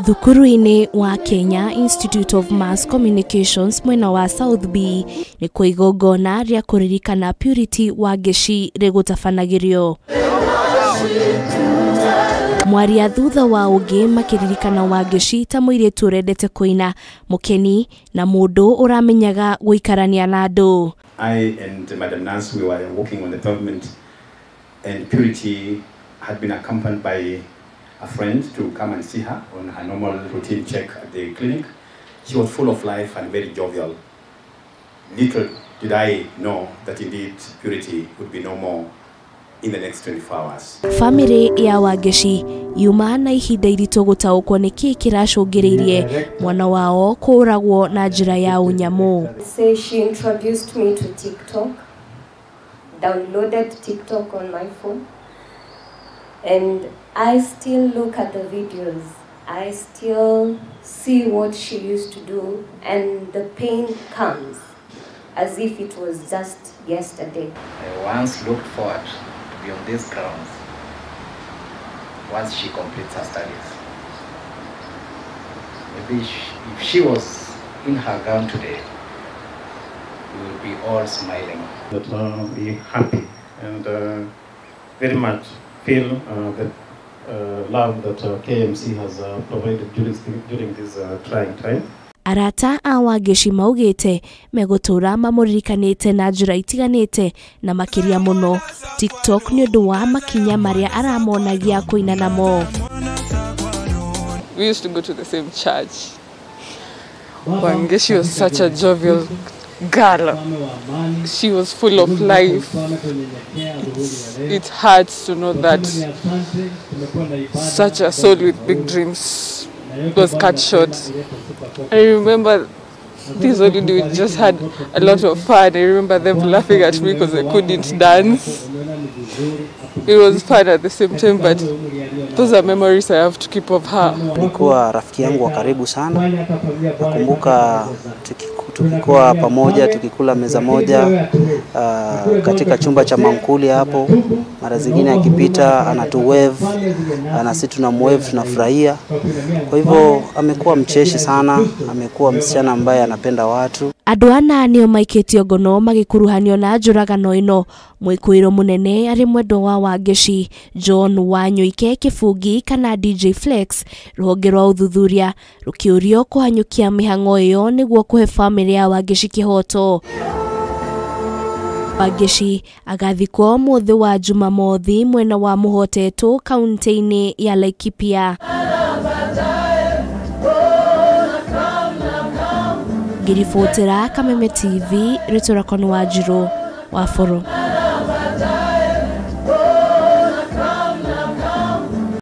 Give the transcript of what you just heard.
Thukuru-inĩ wa Kenya Institute of Mass Communications mwena wa South B nĩkuo igongona rĩa kũririkana Purity Wangeci rĩgũtabanagĩrio. Mwaria thutha wa ũngĩ makĩririkana Wangeci ta mũirĩtu ũrendete kũina, mũkeni na mũndũ ũramenyaga gũikarania na andũ. I and Madam Nancy, we were walking on the pavement, and Purity had been accompanied by a friend to come and see her on her normal routine check at the clinic. She was full of life and very jovial. Little did I know that indeed Purity would be no more in the next 24 hours. Family ya Wangeci yuma na ihinda iritũ gũtaũkwo nĩkĩ kĩracũngĩrĩirie mwana wao kũũragwo na njĩra ya ũnyamũ. Say she introduced me to TikTok, downloaded TikTok on my phone, and I still look at the videos. I still see what she used to do, and the pain comes as if it was just yesterday. I once looked forward to be on these grounds once she completes her studies. Maybe if she was in her gown today, we would be all smiling. That be happy and very much feel the love that KMC has provided during this trying time. Arata a Wangeci maugĩte megũtũra mamũririkanĩte na njĩra itiganĩte na makĩria mũno TikTok nĩ ũndũ wa makinya marĩa aramonagia kũina namo. We used to go to the same church. Wangeci was such a jovial girl. She was full of life. It hurts to know that such a soul with big dreams was cut short. I remember this holiday we just had a lot of fun. I remember them laughing at me because I couldn't dance. It was fun at the same time, but those are memories I have to keep of her. Alikuwa rafiki yangu wa karibu sana. Nakumbuka tukikuwa pamoja, tukikula meza moja katika chumba cha mankuli hapo. Mara zingine akipita anatuwave, na sisi tunamwave, tunafurahia. Kwa hivyo amekuwa mcheshi sana, amekuwa msichana ambaye anapenda watu. Andũ ana nĩo maikĩtio ngono magĩkuruhanio na njũragano ĩno. Mwĩkũĩrwo mũnene arĩ mwendwa wa Wangeci John Wanyoike Kĩbungi kana DJ Flex. Rũhonge rwa ũthuthuria rũkĩũrio kũhanyũkia mĩhang'o ĩyo nĩguo kũhe famĩlĩ ya Wangeci kĩhoto. Wangeci agathikwo mũthĩ wa Jumamothi mwena wa Mũhotetwo kaunti-inĩ ya Laikipia. Ngiribotera Kameme TV, rĩtwa rĩakwa nĩ Wanjirũ wa Boro.